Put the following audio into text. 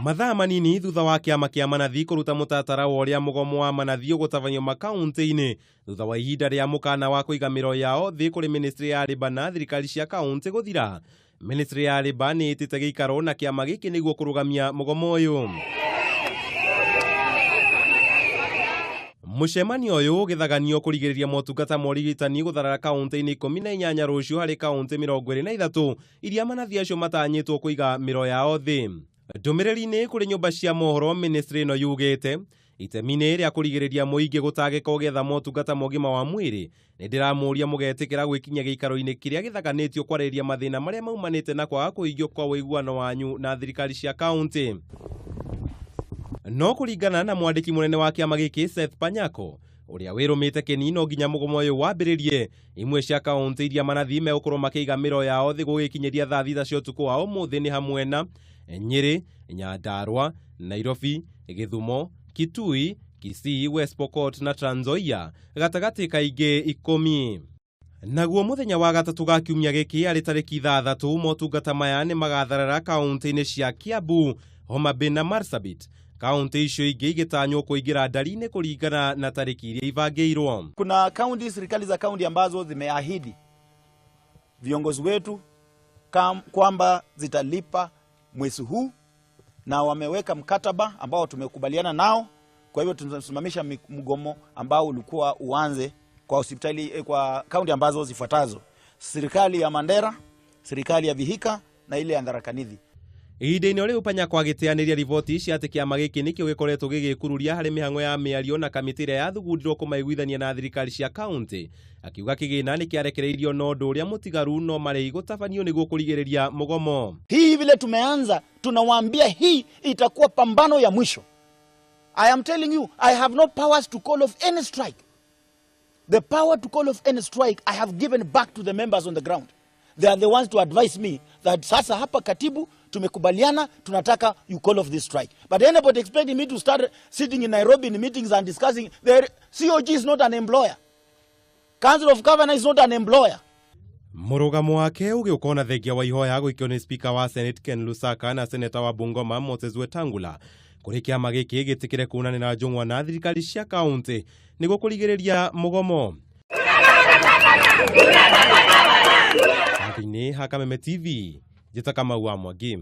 Mathaa manini thutha wa kĩama kĩa manathi kũruta mũtaratara wa ũrĩa mũgomo wa manathi ũgũtabanio makaũntĩ-inĩ thutha wa ihinda rĩa mũkana wa kũiga mĩro yao thĩ kũrĩ ministry ya Labour na thirikari cia kaũntĩ gũthira. Ministry ya Labour nĩ ĩtĩte gĩikaro na kĩama gĩkĩ nĩguo kũrũgamia mũgomo ũyũ. Mũcemanio ũyũ ũgĩthaganio kũrigĩrĩria motungata ma ũrigitani gũtharara kaũntĩ-inĩ 18 rũciũ harĩ kaũntĩ 23 iria manathi acio matanyĩtwo kũiga mĩro yao thĩ. Ndũmĩrĩri-inĩ kũrĩ nyũmba cia mohoro ministry ĩno yugĩte itemi-inĩ rĩa kũrigĩrĩria mũingĩ gũtangĩka ũgĩetha motungata ma ũgima wa mwĩrĩ, nĩ ndĩramũria mũgetĩkĩra gwĩkinyia gĩikaro-inĩ kĩrĩa gĩthaganĩtio kwarĩrĩria mathĩna marĩa maumanĩte na kwaga kũhingio kwa ũiguano wanyu na thirikari cia kaũntĩ. No kũringana na mwandĩki mũnene wa kĩama gĩkĩ Seth Panyako, ũrĩa wĩrũmĩte kĩni no nginya mũgomo ũyũ wambĩrĩrie, imwe cia kaũntĩ iria manathi megũkorwo makĩiga mĩro yao thĩ gũgĩkinyĩria thaa 6 cia ũtukũ wa ũmũthĩ nĩ hamwe na Nyĩrĩ, Nyandarua, Nairobi, Gĩthumo, Kitui, Kisii, West Pokot na Trans Nzoia gatagatĩ ka ingĩ 10. Naguo mũthenya wa gatatũ ga kiumia gĩkĩ arĩ tarĩki 6, motungata maya nĩ magatharara kaũntĩ-inĩ cia Kiambu, Homa Bay na Marsabit. Kaũntĩ icio ingĩ igĩtanywo kũingĩra ndari-inĩ kũringana na tarĩki iria ibangĩirwo. Kuna kaunti, serikali za kaunti ambazo zimeahidi viongozi wetu kwamba zitalipa mwezi huu na wameweka mkataba ambao tumekubaliana nao. Kwa hivyo tunasimamisha mgomo ambao ulikuwa uanze kwa hospitali, kwa kaunti ambazo zifuatazo: serikali ya Mandera, serikali ya Vihiga na ile ya Tharaka Nithi. Ihinda-inĩ rĩu Panyako agĩteanĩria riboti cia atĩ kĩama gĩkĩ nĩkĩo gĩkoretwo gĩgĩkururia harĩ mĩhang'o ya mĩario na kamĩtĩ ĩrĩa yathugundĩrwo kũmaiguithania na thirikari cia kaũntĩ, akiuga kĩgĩna nĩ kĩarekereirio no ũndũ ũrĩa mũtigaru no marĩhi gũtabanio nĩguo kũrigĩrĩria mũgomo. Hii vile tumeanza, tunawaambia hii itakuwa pambano ya mwisho. I am telling you, I have no powers to call off any strike. The power to call off any strike I have given back to the members on the ground. They are the ones to advise me that sasa hapa katibu tumekubaliana tunataka you call off this strike. But anybody expecting me to start sitting in Nairobi in meetings and discussing, the COG is not an employer. Council of Governors is not an employer. Mũrũgamo wake ũgĩũka ona thengia wa ihoya gũikio nĩ Speaker wa Senate Ken Lusaka na Seneta wa Bungoma Moses Wetangula kũrĩ kĩama gĩkĩ gĩtĩkĩre kunanĩra njũng'wa na thirikari cia kaũntĩ nĩguo kũrigĩrĩria mũgomo. Handũ-inĩ ha Kameme TV, njĩta Kamau wa Mwangi.